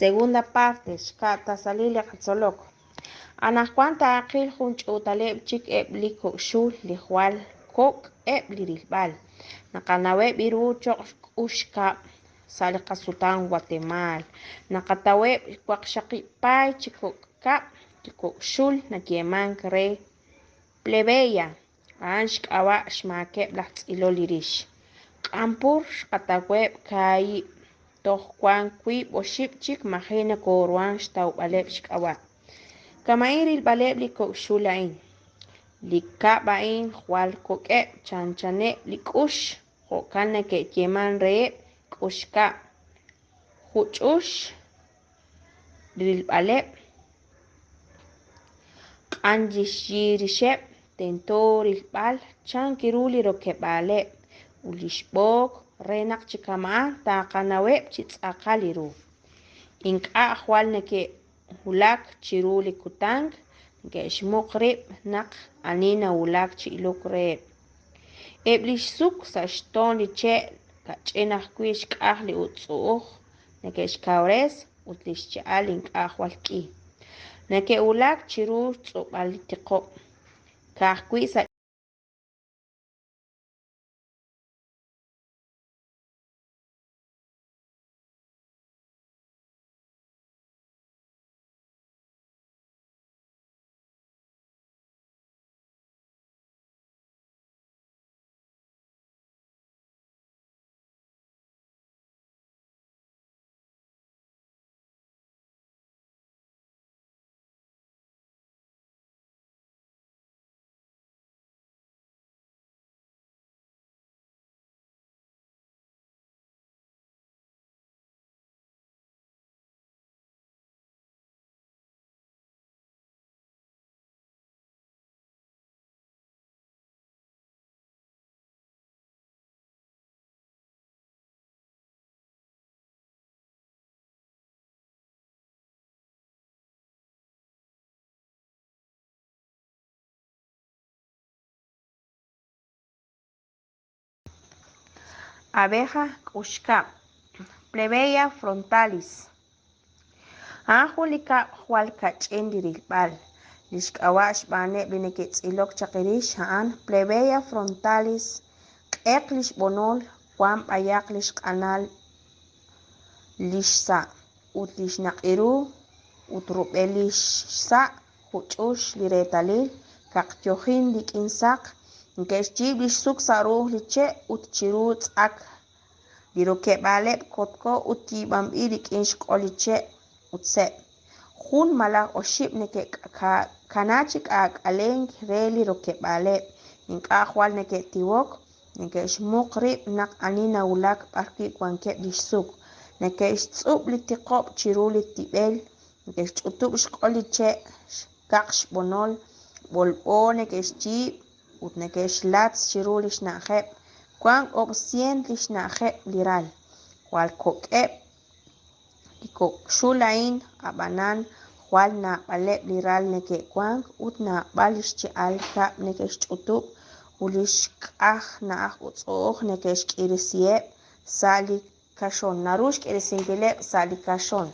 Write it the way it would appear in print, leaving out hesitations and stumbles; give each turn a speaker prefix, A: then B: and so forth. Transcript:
A: Segunda parte, xka'tasalil li qatzolok. Anaqwan taaqil jun ch'uutaleb' chik eb' li kok' xul li jwal kok' eb' li rilb'al. Naqanaweb' ru cho'q k'ux kab' sa' li qasutam Guatemaal. Naqataweb' waqxaqib' paay chi kok' kab' li kok' xul nayeemank re plebeya, a'an xk'ab'a' xmaakeb' laj tz'ilol rix. Q'anpur xqataweb' kaahib', toj wank wiib' oxib' chik maji' nakooruhank xtawb'aleb' xk'ab'a'. Kama'in rilb'aleb' li kok' xul a'in. Li kab' a'in jwal kok'eb' chanchaneb' li k'ux, jo'kan nake'yeemank reheb' k'ux kab'. Juch'ux rilb'aleb', q'an li xyi rixeb', tento rilb'al chan ru li rokeb'aaleb' ut li xb'ook re naq chi kama'an taaqanaweb' chi tz'aqal ru. Ink'a' jwal neke'wulak chiru li kutank, neke'xmuq rib' naq ani nawulak chi ilok reheb'. Eb' li xsuk sa' xtoon li che' kach'in ajwi' xk'aj li utz'u'uj neke'xkawres ut li xcha'al ink'a' jwal k'i. Neke'wulak chiru xtz'ub'al li tiqob', ka'ajwi' sa' Abeja k'uxkab', Plebeia frontalis. A'an jun li kab' jwal kach'in li rilb'al. Li xk'ab'a' xb'aaneb' li neke'tz'ilok chaq rix a'an Plebeia frontalis, q'eq li xb'onol, wank b'ayaq li xq'anal li xsa' ut li xnaq'iru ut rub'el li xsa' juch'ux li reetalil, kaqyojin rik'in saq. Neke'xyiib' li xsuk sa' ru'uj li che' ut chiru tz'ak. Li rokeb'aaleb' kotko ut yiib'anb'il rik'in xq'ol li che' ut seb'. Jun malaj oxib' neke'kana chi k'aak'alenk re li rokeb'aaleb', ink'a' jwal neke'tiwok, neke'xmuq rib' naq ani nawulak b'arwi' wankeb' li xsuk. Neke'xtz'ub' li tiqob' chiru li tib'el, neke'xch'utub' xq'ol li che' kaq xb'onol, b'olb'o neke'xyiib' ut neke'xlatz chiru li xna'ajeb'. Wank ob'sient li xna'ajeb' li ral. Jwal kok'eb' li kok' xul a'in, ab'anan jwal naab'aleb' li ral neke'wank ut naab'al li xcha'al kab' neke'xch'utub' ut li xk'aj na'aj utz'u'uj neke'xk'iiresiheb' sa' li kaxon. Naru xk'iiresinkileb' sa' li kaxon.